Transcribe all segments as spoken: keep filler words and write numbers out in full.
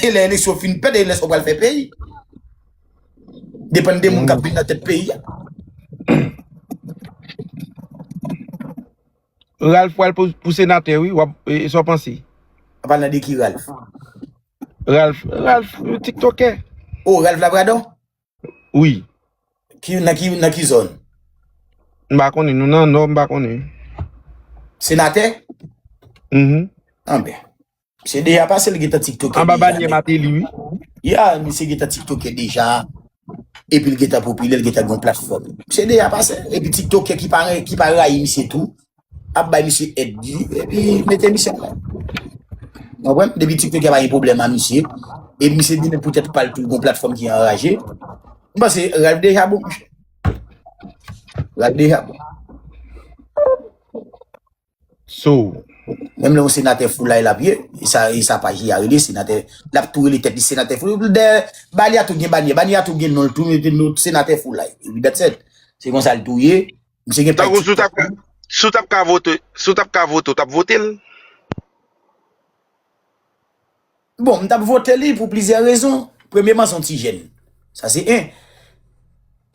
E lè eleksyon fin pèt, e lè sa w pral fè peyi. Depann de moun k ap vin nan tèt peyi a. Ralph pral pou, pou senatè, wi. W ap, e, e sa w panse? An palan de ki Ralph? Ralph, Ralph, tiktokè. Oh, Ralph Labrador? Wi. Ki, nan ki, nan ki zòn? M pa konnen, nou nan Nò, m pa konnen. Senatè? Mhm. Anben. Misye deja pase, li gentan tiktokè Anba deja. Banyè Mateli, wi. Ya, misye gentan tiktokè deja. Epi l gentan popilè, l gentan gen yon platfòm. Misye deja pase. Epi tiktokè ki pa, ki pa rayi misye tou ap bay misye èd li, epi mete misye la. Ou konprann? Depi tiktokè pa gen pwoblèm a misye, e misye vin poutèt pa l tou, gon platfòm ki anraje. M panse Ralph deja bon, monchè. Ralph deja bon. So, Menm lè yon senatè foulay l ap ye, e sa, e sa paj li a rele senatè, l ap tou rele tèt li senatè foulay. Dèyè, banyè a tou gen banyè, banyè a tou gen non l tou, mete non senatè foulay. Epi that's it. Se konsa l tou ye. Misye gen paj Tankou si w t ap TikTok ka, si w t ap ka vote, si w t ap ka vote, w t ap vote l? Bon, m t ap vote li pou plizyè rezon. Premyèman, se yon ti jèn. Sa se en.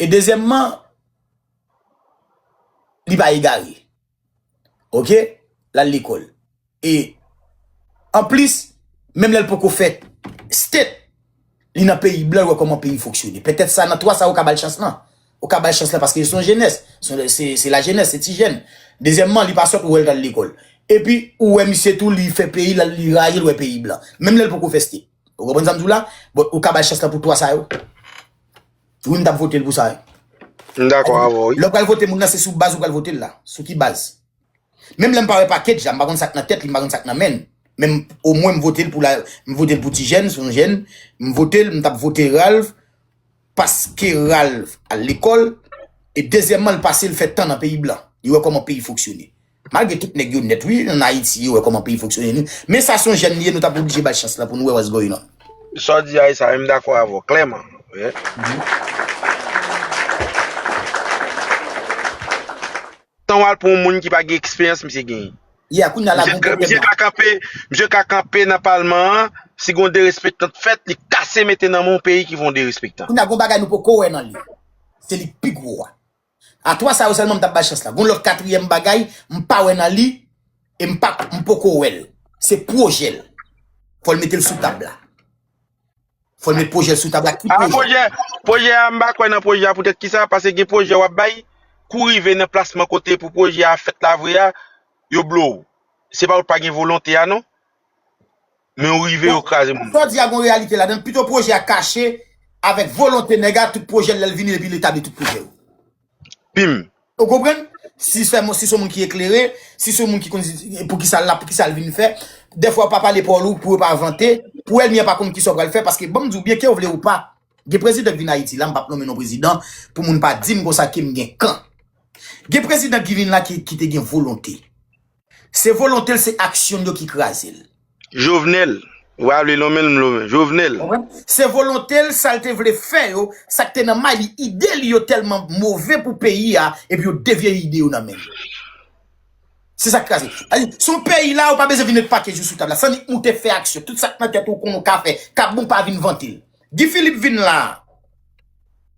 E dezyèmman, li pa egare. Oke? L al lekòl. E anplis, menm lè l poko fè state, li nan peyi blan, l wè kòman peyi fonksyone. Petèt sa, nan twa sa, ou ka ba l chans lan. Ou ka ba l chans lan paske se yon jenès. Se, se, se lajenès, se ti jèn. Dezyèmman, li pa sòt, ou wè l t al lekòl. Epi, ou wè misye tou, li fè peyi l, li raje, l wè peyi blan. Menm lè l poko fè state. Ou konprann sa m di w la? Bon, ou ka ba l chans lan pou twa sa yo. Wi, m t ap vote l pou sa yo. M dakò avè w, wi. Lè w pral vote moun nan, se sou baz ou pral vote l la. Sou ki baz? Menm lè m pa wè pakèt, jan m pa konn sa k nan tèt li, m pa konn sa k nan men l. Men m, omwen m vote l pou la, m vote l pou ti jèn, se yon jèn, m vote l, m t ap vote Ralph, paske Ralph al lekòl, e dezyèmman, l pase, l fè tan nan peyi blan. Li wè kòman peyi fonksyone. Malgre tout nèg yo nèt, wi, ann Ayiti, yo wè kòman peyi fonksyone, wi. Men sa se yon jèn li ye, nou t ap oblije ba l chans lan pou nou wè what's going on. Sa w di a, e sa, men m dakò avè w, klèman. Wi. Tan w al pou yon moun ki pa gen eksperyans, misye genyen. Ya, kounye a la, Misye gon ka, misye pwoblèm. Ka kanpe, misye ka kanpe nan palman an, si gon derespektan fèt, li kase mete nan men yon peyi ki fè yon derespektan. Kounye a, gon bagay nou poko wè nan li. Se li k pi gwo a. A twa sa yo sèlman m t ap ba chans la. Gon lòt katriyèm bagay, m pa wè nan li, e m pa, m poko wè l. Se pwojè l. Fò l mete l sou tab la. Fò l met pwojè l sou tab la. Ki A pwojè? Pwojè, pwojè a, m pa kwè nan pwojè a, poutèt kisa? Paske gen pwojè w ap bay, kou rive nan plasman kote pou pwojè a fèt la vre a, yo blo w. Se pa ou pa gen volonte a, non. Men ou rive, yo kraze moun. Sa w di a gon reyalite ladan l. Pito pwojè a kache, avèk volonte nèg a, tout pwojè l, lè l vini, epi l etabli tout pwojè yo. Pim. Ou konprann? Si se, si se yon moun ki eklere, si se yon moun ki konn pou ki sa l la, pou ki sa l vin fè, dèfwa w pa pale pawòl ou pou yo pa vante, pou ènmi an pa konn ki sa w pral fè, paske ban m di w byen, ke w vle ou pa, gen prezidan k vin Ayiti la, m p ap nonmen non prezidan, pou moun pa di m konsa ke m gen kan. Gen prezidan ki vin la ki, ki te gen volonte. Se volonte l, se aksyon l yo ki kraze l. Jovenel. Ou pa vle lonmen l, m lonmen. Jovenel. Konprann? Se volonte l, sa l te vle fè yo, sa k te nan may li, ide li yo tèlman move pou peyi a, epi yo devye ide yo nan men l. Se sa k kraze. Sa di, se yon peyi la, ou pa bezwen vin met pakèt jou sou tab la. Sa di, ou te fè aksyon. Tout sa k nan tèt ou, konnen w ka fè. K ap bon, pa vin vante l. Guy Philippe vin la.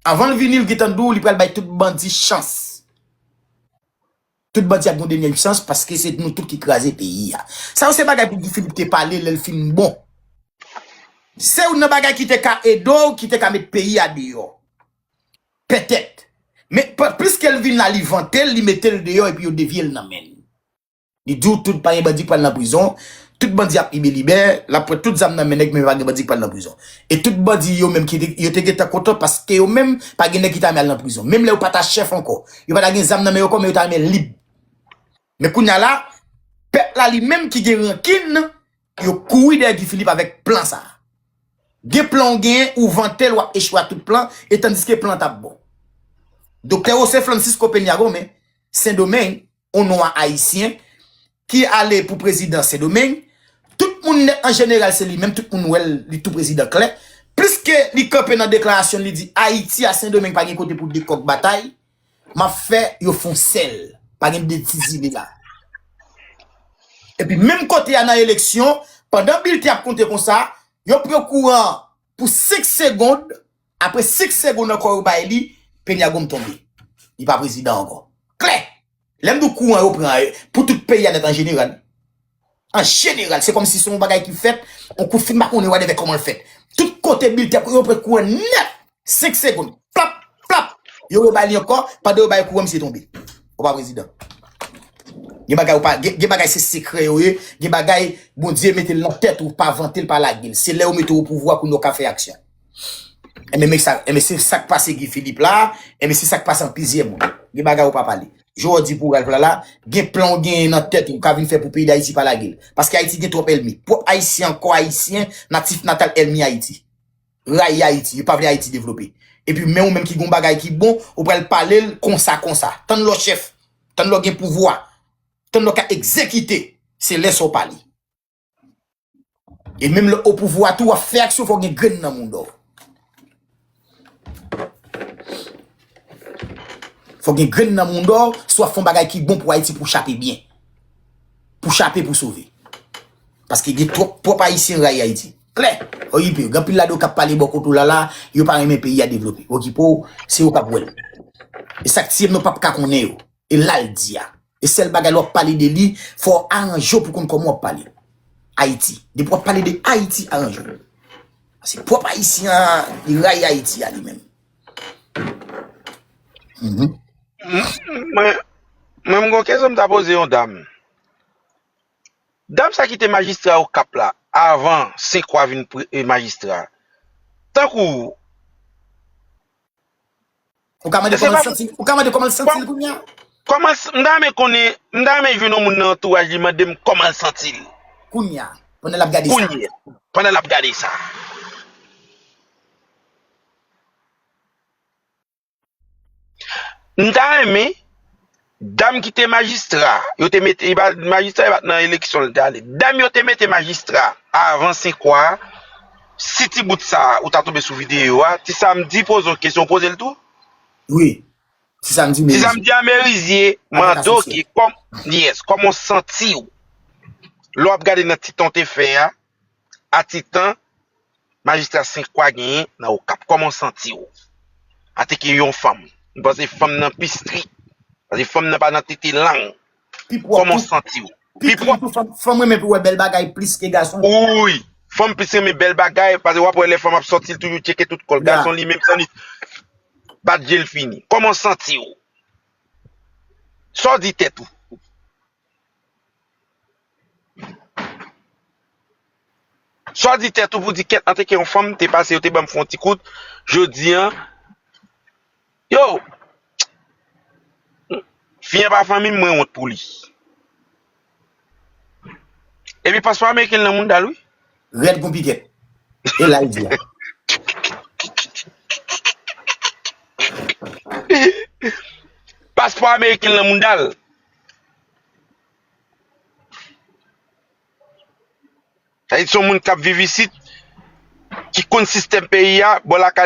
Anvan l vini, l gentan di w, li pral bay tout bandi chans. Tout bandi ap gon dènyè chans paske se nou tout ki kraze peyi a. Sa yo se bagay pou Guy Philippe te pale lè l fin bon. Se youn nan bagay ki te ka ede w, ki te ka met peyi a deyò. Petèt. Men p- piske l vin la, li vante l, li mete l deyò epi yo devye l nan men l. Li di w tout pa gen bandi k pral nan prizon, tout bandi ap libelibè, l ap pran tout zam nan men nèg, men pa gen bandi k pral nan prizon. E tout bandi yo menm ki te, yo te gentan kontan paske yo menm pa gen nèg ki ta renmen al nan prizon. Menm lè yo pa ta chèf ankò, yo pa ta gen zam nan men yo ankò, men yo ta renmen lib. Men kounye a la, pèp la li menm ki gen rankin, yo kouri dèyè Guy Philippe avèk plan sa a. Gen plan w genyen, ou vante l, w ap echwe ak tout plan, e tandiske plan t ap bon. Doktè José Francisco Peña Gómez, Sendomeng, o non a Ayisyen, ki ale pou prezidan Sendomeng, tout moun nèt an jeneral se li menm, tout moun wè l, li tou prezidan klè. Pliske li kanpe nan deklarasyon l, li di Ayiti a Sendomeng pa gen kote pou de kòk batay, m ap fè yo fè yon sèl. Pa gen de ti zile la. Epi menm kote a nan eleksyon, pandan bilten ap konte konsa, Yo pran kouran pou senk segonn, apre senk segonn ankò yo bay li, Peña Gómez tonbe. Li pa prezidan ankò. Klè! Lè m di w kouran yo pran, pou tout peyi a nèt an jeneral. An jeneral, se kòmsi se yon bagay ki fèt, yon kout fil, m pa konnen whatever kòman l fèt. Tout kote bilten yo pran kouran nèt, senk segonn, plap, plap, yo rebay li ankò, pandan yo bay kouran, misye tonbe. Ou pa prezidan. Gen bagay ou pa, gen, gen bagay se sekrè yo ye, gen bagay Bondye mete l nan tèt ou, pa vante l, pa lage l. Se lè yo mete w o pouvwa kounye a w ka fè aksyon. Enben, men sa, enben, se sa k pase Guy Philippe la, enben, se sa k pase an plizyè moun. Gen bagay ou pa pale. Jan w di pou Ralph la la, gen plan w genyen nan tèt ou, ou ka vin fè pou peyi Dayiti pa lage l. Paske Ayiti gen twòp ènmi. Pwòp Ayisyen ankò Ayisyen, natif natal ènmi Ayiti. Rayi Ayiti, yo pa vle Ayiti devlope. Epi men ou menm ki gon bagay ki bon, ou pral pale l konsa konsa. Tann lè w chèf, tann lè w gen pouvwa, tann lè w ka egzekite, se lè sa w pale. E menm lè w o pouvwa tou, w ap fè aksyon, fò w gen grenn nan mounda w. Fò w gen grenn nan mounda w, si w ap fè yon bagay ki bon pou Ayiti, pou w chape byen. Pou w chape, pou w sove. Paske gen twòp, twòp Ayisyen rayi Ayiti. Klè, okipe yo. Gen anpil ladan yo k ap pale bò kote w la la, yo pa renmen peyi a devlope. Okipe w, se yo k ap wè l. E sa k tiye m nan, w p ap ka konnen yo. E la l di a. E sèl bagay lè w ap pale de li, fò w aranje w pou konn kòman w ap pale. Ayiti. Depi w ap pale de Ayiti, aranje w. Se pwòp Ayisyen an, li rayi Ayiti a li menm. Mhm. Mwen, mwen, m gon kesyon m ta poze yon dam. Dam sa ki te majistra Okap la, avan Senkwa vin pre- eh, majistra. Tankou Ou ka mande kòman l santi l, ou ka mande kòman l santi l kounye a? Kòman, m ta renmen konnen, m ta renmen jwenn yon moun nan antouraj li mande m kòman l santi l. Kounye a, pandan l ap gade sa. Kounye a, pandan l ap gade sa. M ta renmen, dam ki te majistra, yo te mete, li pa, majistra li pa t nan eleksyon l te ale. Dam yo te mete majistra avan Senkwa a, si ti bout sa a, ou ta tonbe sou videyo a, ti Samdi poze yon kesyon, ou poze l tou? Wi. Ti Samdi Merizye. Ti Samdi a Merizye, mande w ki, kòm, yes, kòman w santi w? Lè w ap gade nan ti tan w te fè a, a ti tan, majistra Senkwa genyen nan Okap. Kòman w santi w? Antanke yon fanm. M panse fanm nan pi strik. Paske fanm nan pa nan tete lang. Kòman w santi w? Pi pwòp. Fanm, fanm renmen pou wè bèl bagay plis ke gason. Wi. Fanm plis renmen bèl bagay. Paske w ap wè lè fanm ap sòti, l toujou tcheke tout kò l. Gason li menm san li bat je l fini. Kòman w santi w? Sa w di tèt ou? Sa w di tèt ou pou di kèt antanke yon fanm te pase yo te ban m fè yon ti kout, jodi a, yo, fi an pa fanmi m, mwen wont pou li. Epi paspò ameriken l nan mounda l wi. Rèd gon pikèt. E la l di a. Paspò ameriken l nan mounda l. Sa vle di se yon moun k ap viv isit, ki konn sistèm peyi a, bò lakay li.